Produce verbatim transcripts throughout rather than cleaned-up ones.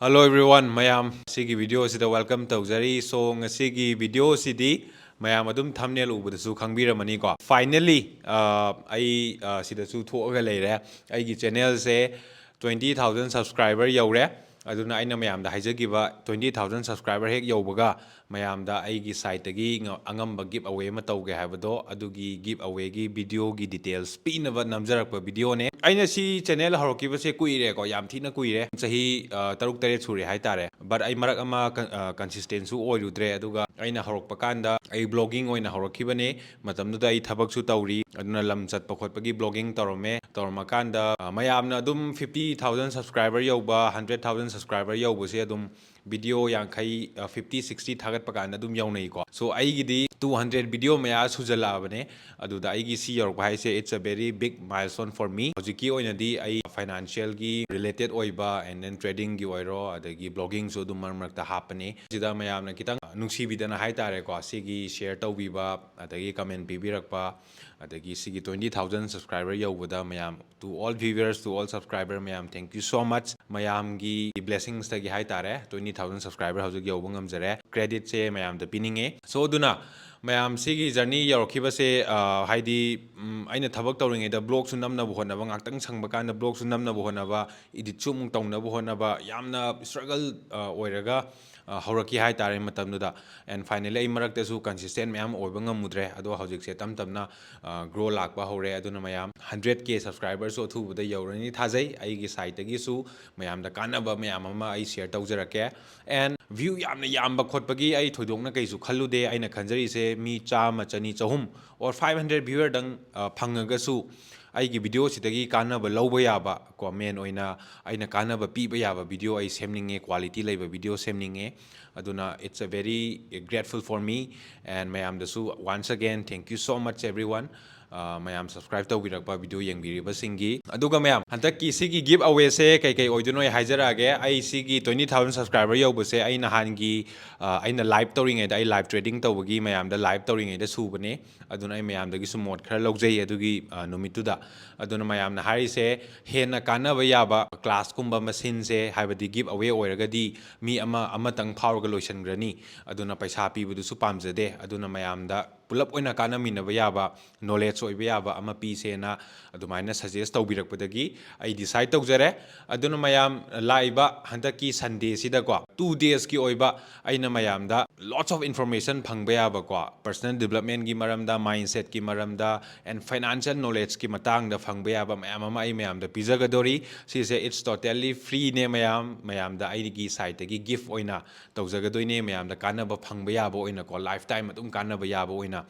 Hello everyone, ꯃꯌꯥꯝ ꯁꯤꯒꯤ video ꯑꯁꯤꯗ welcome ꯇꯧꯖꯔꯤ꯫ So, ꯉꯁꯤꯒꯤ video ꯑꯁꯤꯗꯤ ꯃꯌꯥꯝ ꯑꯗꯨꯝ thumbnail ꯎꯕꯗꯁꯨ ꯈꯪꯕꯤꯔꯝꯃꯅꯤꯀꯣ꯫ Finally, ꯑ, ꯑꯩ, ꯑ, ꯁꯤꯗꯁꯨ ꯊꯣꯛꯑꯒ ꯂꯩꯔꯦ꯫ ꯑꯩꯒꯤ channelꯁꯦ twenty thousand subscriber ꯌꯧꯔꯦ꯫ ꯑꯗꯨꯅ ꯑꯩꯅ ꯃꯌꯥꯝꯗ ꯍꯥꯏꯖꯈꯤꯕ, twenty thousand subscriber ꯍꯦꯛ ꯌꯧꯕꯒ ꯃꯌꯥꯝꯗ ꯑꯩꯒꯤ siteꯇꯒꯤ ꯉ-, ꯑꯉꯝꯕ give away ꯑꯃ ꯇꯧꯒꯦ ꯍꯥꯏꯕꯗꯣ, ꯑꯗꯨꯒꯤ give awayꯒꯤ videoꯒꯤ details ꯄꯤꯅꯕ ꯅꯝꯖꯔꯛꯄ videoꯅꯦ꯫ ꯑꯩꯅ ꯁꯤ channel ꯍꯧꯔꯛꯈꯤꯕꯁꯦ ꯀꯨꯏꯔꯦꯀꯣ, ꯌꯥꯝ ꯊꯤꯅ ꯀꯨꯏꯔꯦ, ꯆꯍꯤ, ꯑ, ꯇꯔꯨꯛ ꯇꯔꯦꯠ ꯁꯨꯔꯦ ꯍꯥꯏꯇꯥꯔꯦ꯫ But ꯑꯩ ꯃꯔꯛ ꯑꯃ ꯀ-, ꯑ, consistentꯁꯨ ꯑꯣꯏꯔꯨꯗ꯭ꯔꯦ, ꯑꯗꯨꯒ ꯑꯩꯅ ꯍꯧꯔꯛꯄ ꯀꯥꯟꯗ ꯑꯩ blogging ꯑꯣꯏꯅ ꯍꯧꯔꯛꯈꯤꯕꯅꯦ꯫ ꯃꯇꯝꯗꯨꯗ ꯑꯩ ꯊꯕꯛꯁꯨ ꯇꯧꯔꯤ, ꯑꯗꯨꯅ ꯂꯝ ꯆꯠꯄ ꯈꯣꯠꯄꯒꯤ blogging ꯇꯧꯔꯝꯃꯦ꯫ ꯇꯧꯔꯝꯃꯀꯥꯟꯗ, ꯑ, ꯃꯌꯥꯝꯅ ꯑꯗꯨꯝ fifty thousand subscriber ꯌꯧꯕ, hundred thousand subscriber ꯌꯧꯕꯁꯦ ꯑꯗꯨꯝ video ꯌꯥꯡꯈꯩ, ꯑ, fifty, sixty ꯊꯥꯒꯠꯄ ꯀꯥꯟꯗ ꯑꯗꯨꯝ ꯌꯧꯅꯩꯀꯣ꯫ So, ꯑꯩꯒꯤꯗꯤ two hundred video ꯃꯌꯥ ꯁꯨꯖꯜꯂꯛꯑꯕꯅꯦ꯫ ꯑꯗꯨꯗ ꯑꯩꯒꯤ ꯁꯤ ꯌꯧꯔꯛꯄ ꯍꯥꯏꯁꯦ, it's a very big milestone for me꯫ ꯍꯧꯖꯤꯛꯀꯤ ꯑꯣꯏꯅꯗꯤ ꯑꯩ financialꯒꯤ related ꯑꯣꯏꯕ, and then tradingꯒꯤ ꯑꯣꯏꯔꯣ, ꯑꯗꯒꯤ bloggingꯁꯨ ꯑꯗꯨꯝ ꯃꯔꯛ ꯃꯔꯛꯇ ꯍꯥꯞꯄꯅꯤ꯫ ꯁꯤꯗ ꯃꯌꯥꯝꯅ ꯈꯤꯇꯪ ꯅꯨꯡꯁꯤꯕꯤꯗꯅ ꯍꯥꯏꯇꯥꯔꯦꯀꯣ, ꯁꯤꯒꯤ share ꯇꯧꯕꯤꯕ, ꯑꯗꯒꯤ comment ꯄꯤꯕꯤꯔꯛꯄ, ꯑꯗꯒꯤ ꯁꯤꯒꯤ twenty thousand subscriber ꯌꯧꯕꯗ ꯃꯌꯥꯝ, to all viewers, to all subscriber ꯃꯌꯥꯝ, thank you so much꯫ ꯃꯌꯥꯝꯒꯤ blessingsꯇꯒꯤ ꯍꯥꯏꯇꯥꯔꯦ, twenty thousand subscriber ꯍꯧꯖꯤꯛ ꯌꯧꯕ ꯉꯝꯖꯔꯦ꯫ Creditꯁꯦ ꯃꯌꯥꯝꯗ ꯄꯤꯅꯤꯡꯉꯦ꯫ So, ꯑꯗꯨꯅ ꯃꯌꯥꯝ ꯁꯤꯒꯤ journey ꯌꯧꯔꯛꯈꯤꯕꯁꯦ, ꯑ, ꯍꯥꯏꯗꯤ, ꯎꯝ, ꯑꯩꯅ ꯊꯕꯛ ꯇꯧꯔꯤꯉꯩꯗ vlogꯁꯨ ꯅꯝꯅꯕ ꯍꯣꯠꯅꯕ, ꯉꯥꯛꯇꯪ ꯁꯪꯕ ꯀꯥꯟꯗ vlogꯁꯨ ꯅꯝꯅꯕ ꯍꯣꯠꯅꯕ, editꯁꯨ ꯑꯃꯨꯛ ꯇꯧꯅꯕ ꯍꯣꯠꯅꯕ, ꯌꯥꯝꯅ struggle, ꯑ, ꯑꯣꯏꯔꯒ, ꯑ, ꯍꯧꯔꯛꯈꯤ ꯍꯥꯏꯇꯥꯔꯦ ꯃꯇꯝꯗꯨꯗ꯫ And finally ꯑꯩ ꯃꯔꯛꯇꯁꯨ consistent ꯃꯌꯥꯝ ꯑꯣꯏꯕ ꯉꯝꯃꯨꯗ꯭ꯔꯦ, ꯑꯗꯣ ꯍꯧꯖꯤꯛꯁꯦ ꯇꯞ ꯇꯞꯅ, ꯑ, grow ꯂꯥꯛꯄ ꯍꯧꯔꯦ꯫ ꯑꯗꯨꯅ ꯃꯌꯥꯝ, hundred K subscriberꯁꯨ ꯑꯊꯨꯕꯗ ꯌꯧꯔꯅꯤ ꯊꯥꯖꯩ꯫ ꯑꯩꯒꯤ siteꯇꯒꯤꯁꯨ ꯃꯌꯥꯝꯗ ꯀꯥꯟꯅꯕ ꯃꯌꯥꯝ ꯑꯃ ꯑꯩ share ꯇꯧꯖꯔꯛꯀꯦ꯫ And view ꯌꯥꯝꯅ ꯌꯥꯝꯕ ꯈꯣꯠꯄꯒꯤ ꯑꯩ ꯊꯣꯏꯗꯣꯛꯅ ꯀꯩꯁꯨ ꯈꯜꯂꯨꯗꯦ꯫ ꯑꯩꯅ ꯈꯟꯖꯔꯤꯁꯦ ꯃꯤ ꯆꯥꯝꯃ, ꯆꯅꯤ, ꯆꯍꯨꯝ or five hundred viewerꯗꯪ, ꯑ, ꯐꯪꯉꯒꯁꯨ ꯑꯩꯒꯤ videoꯁꯤꯗꯒꯤ ꯀꯥꯟꯅꯕ ꯂꯧꯕ ꯌꯥꯕ ꯀꯣ, main ꯑꯣꯏꯅ ꯑꯩꯅ ꯀꯥꯟꯅꯕ ꯄꯤꯕ ꯌꯥꯕ video ꯑꯩ ꯁꯦꯝꯅꯤꯡꯉꯦ, quality ꯂꯩꯕ video ꯁꯦꯝꯅꯤꯡꯉꯦ꯫ ꯑꯗꯨꯅ it's a very grateful for me, and ꯃꯌꯥꯝꯗꯁꯨ once again thank you so much everyone꯫ ꯑ, ꯃꯌꯥꯝ subscribe ꯇꯧꯕꯤꯔꯛꯄ video ꯌꯦꯡꯕꯤꯔꯤꯕꯁꯤꯡꯒꯤ꯫ ꯑꯗꯨꯒ ꯃꯌꯥꯝ, ꯍꯟꯗꯛꯀꯤ ꯁꯤꯒꯤ give away ꯁꯦ ꯀꯩ ꯀꯩ ꯑꯣꯏꯗꯣꯏꯅꯣ ꯑꯩ ꯍꯥꯏꯖꯔꯛꯑꯒꯦ꯫ ꯑꯩ ꯁꯤꯒꯤ twenty thousand subscriber ꯌꯧꯕꯁꯦ ꯑꯩ ꯅꯍꯥꯟꯒꯤ, ꯑ, ꯑꯩꯅ live ꯇꯧꯔꯤꯉꯩꯗ, ꯑꯩ live trading ꯇꯧꯕꯒꯤ ꯃꯌꯥꯝꯗ live ꯇꯧꯔꯤꯉꯩꯗ ꯁꯨꯕꯅꯦ꯫ ꯑꯗꯨꯅ ꯑꯩ ꯃꯌꯥꯝꯗꯒꯤꯁꯨ ꯃꯣꯠ ꯈꯔ ꯂꯧꯖꯩ ꯑꯗꯨꯒꯤ, ꯑ, ꯅꯨꯃꯤꯠꯇꯨꯗ꯫ ꯑꯗꯨꯅ ꯃꯌꯥꯝꯅ ꯍꯥꯏꯔꯤꯁꯦ ꯍꯦꯟꯅ ꯀꯥꯟꯅꯕ ꯌꯥꯕ class ꯀꯨꯝꯕ ꯑꯃ ꯁꯤꯟꯁꯦ, ꯍꯥꯏꯕꯗꯤ give away ꯑꯣꯏꯔꯒꯗꯤ ꯃꯤ ꯑꯃ, ꯑꯃꯇꯪ ꯐꯥꯎꯔꯒ ꯂꯣꯏꯁꯤꯟꯈ꯭ꯔꯅꯤ꯫ ꯑꯗꯨꯅ ꯄꯩꯁꯥ ꯄꯤꯕꯗꯨꯁꯨ ꯄꯥꯝꯖꯗꯦ꯫ ꯑꯗꯨꯅ ꯃꯌꯥꯝꯗ ꯄꯨꯂꯞ ꯑꯣꯏꯅ ꯀꯥꯟꯅꯃꯤꯟꯅꯕ ꯌꯥꯕ, knowledge ꯑꯣꯏꯕ ꯌꯥꯕ ꯑꯃ ꯄꯤꯁꯦꯅ ꯑꯗꯨꯃꯥꯏꯅ suggest ꯇꯧꯕꯤꯔꯛꯄꯗꯒꯤ ꯑꯩ decide ꯇꯧꯖꯔꯦ꯫ ꯑꯗꯨꯅ ꯃꯌꯥꯝ, ꯂꯥꯛꯏꯕ ꯍꯟꯗꯛꯀꯤ Sunday ꯁꯤꯗꯀꯣ, two days ꯀꯤ ꯑꯣꯏꯕ ꯑꯩꯅ ꯃꯌꯥꯝꯗ lots of information ꯐꯪꯕ ꯌꯥꯕꯀꯣ, personal development ꯀꯤ ꯃꯔꯝꯗ, mindset ꯀꯤ ꯃꯔꯝꯗ, and financial knowledge ꯀꯤ ꯃꯇꯥꯡꯗ ꯐꯪꯕ ꯌꯥꯕ ꯃꯌꯥꯝ ꯑꯃ ꯑꯩ ꯃꯌꯥꯝꯗ ꯄꯤꯖꯒꯗꯧꯔꯤ꯫ ꯁꯤꯁꯦ it's totally free ꯅꯦ ꯃꯌꯥꯝ, ꯃꯌꯥꯝꯗ ꯑꯩꯒꯤ side ꯇꯒꯤ gift ꯑꯣꯏꯅ ꯇꯧꯖꯒꯗꯣꯏꯅꯦ, ꯃꯌꯥꯝꯗ ꯀꯥꯟꯅꯕ ꯐꯪꯕ ꯌꯥꯕ ꯑꯣꯏꯅꯀꯣ, lifetime ꯑꯗꯨꯝ ꯀꯥꯟꯅꯕ ꯌꯥꯕ ꯑꯣꯏꯅ꯫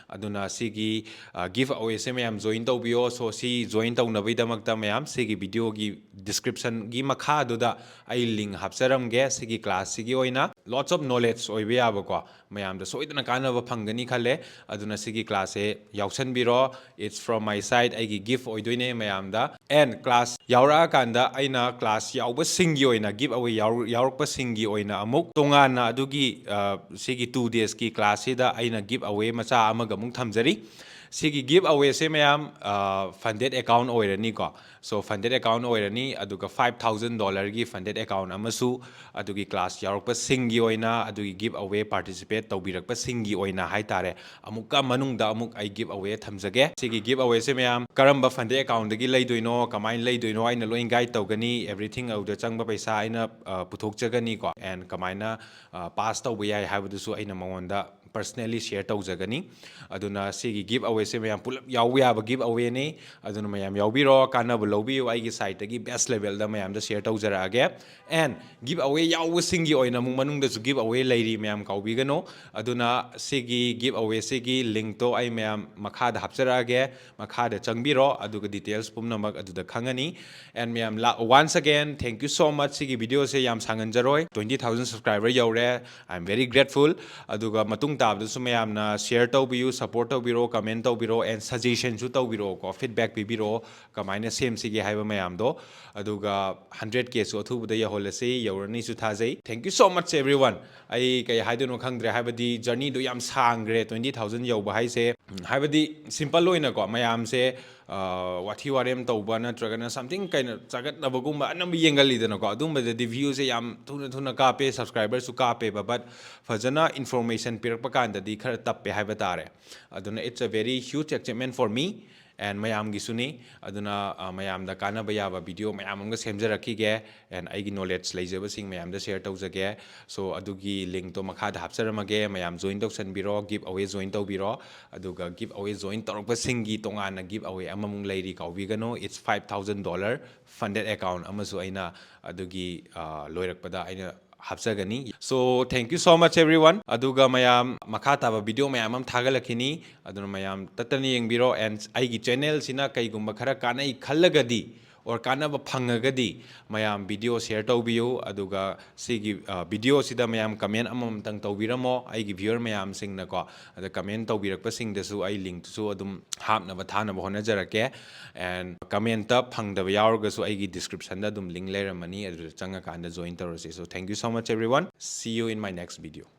ꯑꯗꯨꯅ ꯁꯤꯒꯤ, ꯑ, give away ꯁꯦ ꯃꯌꯥꯝ join ꯇꯧꯕꯤꯌꯣ꯫ So, ꯁꯤ join ꯇꯧꯅꯕꯒꯤꯗꯃꯛꯇ ꯃꯌꯥꯝ ꯁꯤꯒꯤ video ꯒꯤ description ꯒꯤ ꯃꯈꯥꯗꯨꯗ ꯑꯩ link ꯍꯥꯞꯆꯔꯝꯒꯦ꯫ ꯁꯤꯒꯤ class ꯁꯤꯒꯤ ꯑꯣꯏꯅ lots of knowledge ꯑꯣꯏꯕ ꯌꯥꯕꯀꯣ, ꯃꯌꯥꯝꯗ ꯁꯣꯏꯗꯅ ꯀꯥꯟꯅꯕ ꯐꯪꯒꯅꯤ ꯈꯜꯂꯦ꯫ ꯑꯗꯨꯅ ꯁꯤꯒꯤ class say ꯌꯥꯎꯁꯟꯕꯤꯔꯣ꯫ It's from my side, ꯑꯩꯒꯤ gift ꯑꯣꯏꯗꯣꯏꯅꯦ ꯃꯌꯥꯝꯗ꯫ And class ꯌꯥꯎꯔꯛꯑꯀꯥꯟꯗ ꯑꯩꯅ class ꯌꯥꯎꯕꯁꯤꯡꯒꯤ ꯑꯣꯏꯅ, give away ꯌꯥꯎ-, ꯌꯥꯎꯔꯛꯄꯁꯤꯡꯒꯤ ꯑꯣꯏꯅ ꯑꯃꯨꯛ ꯇꯣꯉꯥꯟꯅ ꯑꯗꯨꯒꯤ, ꯑ, ꯁꯤꯒꯤ two days ꯀꯤ class ꯁꯤꯗ ꯑꯩꯅ give away ꯃꯆꯥ ꯑꯃꯒ ꯑꯃꯨꯛ ꯊꯝꯖꯔꯤ꯫ ꯁꯤꯒꯤ give away ꯁꯦ ꯃꯌꯥꯝ, ꯑ, funded account ꯑꯣꯏꯔꯅꯤꯀꯣ꯫ So, funded account ꯑꯣꯏꯔꯅꯤ, ꯑꯗꯨꯒ five thousand dollar ꯒꯤ funded account ꯑꯃꯁꯨ ꯑꯗꯨꯒꯤ class ꯌꯥꯎꯔꯛꯄꯁꯤꯡꯒꯤ ꯑꯣꯏꯅ ꯑꯗꯨꯒꯤ give away participate ꯇꯧꯕꯤꯔꯛꯄꯁꯤꯡꯒꯤ ꯑꯣꯏꯅ ꯍꯥꯏꯇꯥꯔꯦ, ꯑꯃꯨꯛꯀ ꯃꯅꯨꯡꯗ ꯑꯃꯨꯛ ꯑꯩ give away ꯊꯝꯖꯒꯦ꯫ ꯁꯤꯒꯤ give away ꯁꯦ ꯃꯌꯥꯝ ꯀꯔꯝꯕ funded account ꯗꯒꯤ ꯂꯩꯗꯣꯏꯅꯣ, ꯀꯃꯥꯏꯅ ꯂꯩꯗꯣꯏꯅꯣ, ꯑꯩꯅ ꯂꯣꯏ guide ꯇꯧꯒꯅꯤ꯫ Everything ꯑꯗꯨꯗ ꯆꯪꯕ ꯄꯩꯁꯥ ꯑꯩꯅ, ꯑ, ꯄꯨꯊꯣꯛꯆꯒꯅꯤꯀꯣ꯫ And ꯀꯃꯥꯏꯅ, ꯑ, pass ꯇꯧꯕ ꯌꯥꯏ ꯍꯥꯏꯕꯗꯨꯁꯨ ꯑꯩꯅ ꯃꯉꯣꯟꯗ personally share ꯇꯧꯖꯒꯅꯤ꯫ ꯑꯗꯨꯅ ꯁꯤꯒꯤ give away ꯁꯦ ꯃꯌꯥꯝ ꯄꯨꯂꯞ ꯌꯥꯎꯕ ꯌꯥꯕ give away ꯅꯤ꯫ ꯑꯗꯨꯅ ꯃꯌꯥꯝ ꯌꯥꯎꯕꯤꯔꯣ, ꯀꯥꯟꯅꯕ ꯂꯧꯕꯤꯌꯨ꯫ ꯑꯩꯒꯤ side ꯇꯒꯤ best level ꯗ ꯃꯌꯥꯝꯗ share ꯇꯧꯖꯔꯛꯑꯒꯦ꯫ And give away ꯌꯥꯎꯕꯁꯤꯡꯒꯤ ꯑꯣꯏꯅ ꯑꯃꯨꯛ ꯃꯅꯨꯡꯗꯁꯨ give away ꯂꯩꯔꯤ, ꯃꯌꯥꯝ ꯀꯥꯎꯕꯤꯒꯅꯨ꯫ ꯑꯗꯨꯅ ꯁꯤꯒꯤ give away ꯁꯤꯒꯤ link ꯇꯣ ꯑꯩ ꯃꯌꯥꯝ ꯃꯈꯥꯗ ꯍꯥꯞꯆꯔꯛꯑꯒꯦ, ꯃꯈꯥꯗ ꯆꯪꯕꯤꯔꯣ, ꯑꯗꯨꯒ details ꯄꯨꯝꯅꯃꯛ ꯑꯗꯨꯗ ꯈꯪꯉꯅꯤ꯫ And ꯃꯌꯥꯝ ꯂꯥ-, once again, thank you so much꯫ ꯁꯤꯒꯤ video ꯁꯦ ꯌꯥꯝ ꯁꯥꯡꯍꯟꯖꯔꯣꯏ, twenty thousand subscriber ꯌꯧꯔꯦ, I am very grateful꯫ ꯑꯗꯨꯒ ꯃꯇꯨꯡ ꯌꯥꯕꯗꯁꯨ ꯃꯌꯥꯝꯅ share ꯇꯧꯕꯤꯌꯨ, support ꯇꯧꯕꯤꯔꯣ, comment ꯇꯧꯕꯤꯔꯣ, and suggestionꯁꯨ ꯇꯧꯕꯤꯔꯛꯑꯣꯀꯣ, feedback ꯄꯤꯕꯤꯔꯛꯑꯣ ꯀꯃꯥꯏꯅ ꯁꯦꯝꯁꯤꯒꯦ ꯍꯥꯏꯕ ꯃꯌꯥꯝꯗꯣ꯫ ꯑꯗꯨꯒ hundred Kꯁꯨ ꯑꯊꯨꯕꯗ ꯌꯧꯍꯜꯂꯁꯤ, ꯌꯧꯔꯅꯤꯁꯨ ꯊꯥꯖꯩ꯫ Thank you so much everyone. ꯑꯩ ꯀꯩ ꯍꯥꯏꯗꯣꯏꯅꯣ ꯈꯪꯗ꯭ꯔꯦ, ꯍꯥꯏꯕꯗꯤ journeyꯗꯣ ꯌꯥꯝ ꯁꯥꯡꯈ꯭ꯔꯦ, twenty thousand ꯌꯧꯕ ꯍꯥꯏꯁꯦ꯫ ꯎꯝ, ꯍꯥꯏꯕꯗꯤ simple ꯑꯣꯏꯅꯀꯣ, ꯃꯌꯥꯝꯁꯦ ꯋꯥꯊꯤ ꯋꯥꯔꯦꯝ ꯇꯧꯕ ꯅꯠꯇ꯭ꯔꯒꯅ something ꯀꯩꯅꯣ ꯆꯒꯠꯅꯕꯒꯨꯝꯕ ꯑꯅꯝꯕ ꯌꯦꯡꯒꯜꯂꯤꯗꯅꯀꯣ꯫ ꯑꯗꯨꯝꯕꯗꯗꯤ viewꯁꯦ ꯌꯥꯝ ꯊꯨꯅ ꯊꯨꯅ ꯀꯥꯞꯄꯦ, subscriberꯁꯨ ꯀꯥꯞꯄꯦꯕ, but ꯐꯖꯅ information ꯄꯤꯔꯛꯄ ꯀꯥꯟꯗꯗꯤ ꯈꯔ ꯇꯞꯄꯦ ꯍꯥꯏꯕ ꯇꯥꯔꯦ꯫ ꯑꯗꯨꯅ it's a very huge achievement for me and ꯃꯌꯥꯝꯒꯤꯁꯨꯅꯤ꯫ ꯑꯗꯨꯅ ꯃꯌꯥꯝꯗ ꯀꯥꯟꯅꯕ ꯌꯥꯕ video ꯃꯌꯥꯝ ꯑꯃꯒ ꯁꯦꯝꯖꯔꯛꯈꯤꯒꯦ꯫ And ꯑꯩꯒꯤ knowledge ꯂꯩꯖꯕꯁꯤꯡ ꯃꯌꯥꯝꯗ share ꯇꯧꯖꯒꯦ꯫ So ꯑꯗꯨꯒꯤ linkꯇꯣ ꯃꯈꯥꯗ ꯍꯥꯞꯆꯔꯝꯃꯒꯦ, ꯃꯌꯥꯝ join ꯇꯧꯁꯟꯕꯤꯔꯣ, give away join ꯇꯧꯕꯤꯔꯣ꯫ ꯑꯗꯨꯒ give away join ꯇꯧꯔꯛꯄꯁꯤꯡꯒꯤ ꯇꯣꯉꯥꯟꯅ give away ꯑꯃꯃꯨꯛ ꯂꯩꯔꯤ, ꯀꯥꯎꯕꯤꯒꯅꯨ, it's five thousand dollar funded account ꯑꯃꯁꯨ ꯑꯩꯅ ꯑꯗꯨꯒꯤ ꯂꯣꯏꯔꯛꯄꯗ ꯑꯩꯅ ꯍꯥꯞꯆꯒꯅꯤ꯫ So thank you so much everyone. ꯑꯗꯨꯒ ꯃꯌꯥꯝ ꯃꯈꯥ ꯇꯥꯕ video ꯃꯌꯥꯝ ꯑꯃ ꯊꯥꯒꯠꯂꯛꯈꯤꯅꯤ, ꯑꯗꯨꯅ ꯃꯌꯥꯝ ꯇꯠꯇꯅ ꯌꯦꯡꯕꯤꯔꯣ꯫ And ꯑꯩꯒꯤ channelꯁꯤꯅ ꯀꯩꯒꯨꯝꯕ ꯈꯔ ꯀꯥꯟꯅꯩ ꯈꯜꯂꯒꯗꯤ or ꯀꯥꯟꯅꯕ ꯐꯪꯉꯒꯗꯤ ꯃꯌꯥꯝ video share ꯇꯧꯕꯤꯌꯨ꯫ ꯑꯗꯨꯒ ꯁꯤꯒꯤ videoꯁꯤꯗ ꯃꯌꯥꯝ comment ꯑꯃꯃꯝꯇꯪ ꯇꯧꯕꯤꯔꯝꯃꯣ, ꯑꯩꯒꯤ viewer ꯃꯌꯥꯝꯁꯤꯡꯅꯀꯣ꯫ ꯑꯗ comment ꯇꯧꯕꯤꯔꯛꯄꯁꯤꯡꯗꯁꯨ ꯑꯩ linkꯇꯨꯁꯨ ꯑꯗꯨꯝ ꯍꯥꯞꯅꯕ ꯊꯥꯅꯕ ꯍꯣꯠꯅꯖꯔꯛꯀꯦ꯫ And commentꯇ ꯐꯪꯗꯕ ꯌꯥꯎꯔꯒꯁꯨ ꯑꯩꯒꯤ descriptionꯗ ꯑꯗꯨꯝ link ꯂꯩꯔꯝꯃꯅꯤ, ꯑꯗꯨꯗ ꯆꯪꯉꯀꯥꯟꯗ join ꯇꯧꯔꯁꯤ꯫ So thank you so much everyone. See you in my next video.